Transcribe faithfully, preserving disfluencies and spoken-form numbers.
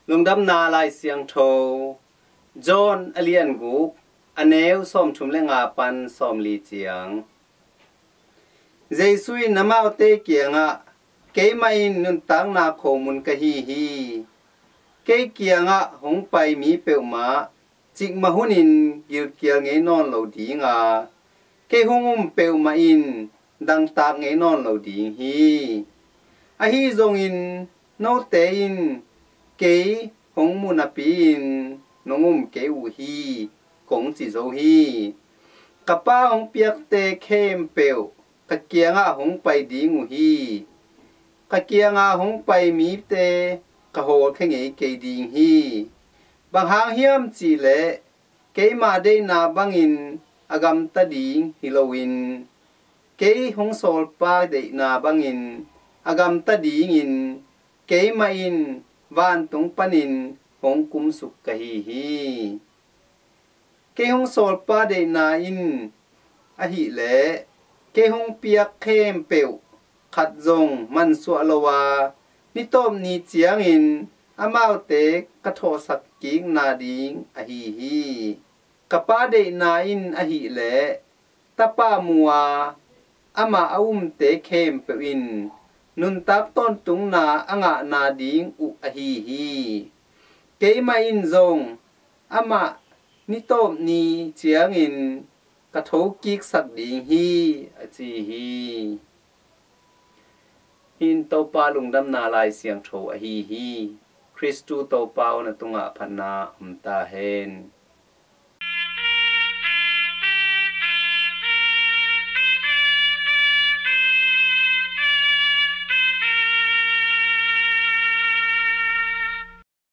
Lungdamna Lai Siangtho, John a lian guk, a neu sawmthum le nga pan sawmli ciang. Jesu in amaute kiangah, "Keimah in nuntakna khomun ka hi hi. Kei kiangah hong pai mi peuhmah cikmah hunin gilkial ngei nawn lo ding a, kei hong um peuhmah in dangtak ngei nawn lo ding hi. Ahi zongin note in kei hong mu napi-in nong um kei uh hi, kong ci zo hi. Ka Pa hong piakte khempeuh ka kiangah hong pai ding uh hi. Ka kiangah hong pai mite ka hawlkhia ngei kei ding hi. Bang hang hiam cihleh keima deihna bangin a gamta ding hi loin, kei hong sawlpa deihna bangin a gamta dingin keimah in vantung panin hong kumsuk ka hi hi. Kei hong sawlpa deihna in ahileh kei hong piak khempeuh khat zong mansuah lo a, ni tawp ni ciangin amaute ka thawhsak kikna ding ahi hi. Ka Pa deihna in ahileh Tapa mu a, amah a umte khempeuh in nuntak tawntungna a ngahna ding uh ahi hi. Keimah in zong amah ni tawp ni ciangin ka thokiksak ding hi," a ci hi. Hih in Topa Lungdamna Lai Siangtho ahi hi. Khristu Topa aw, na tungah phatna om ta hen.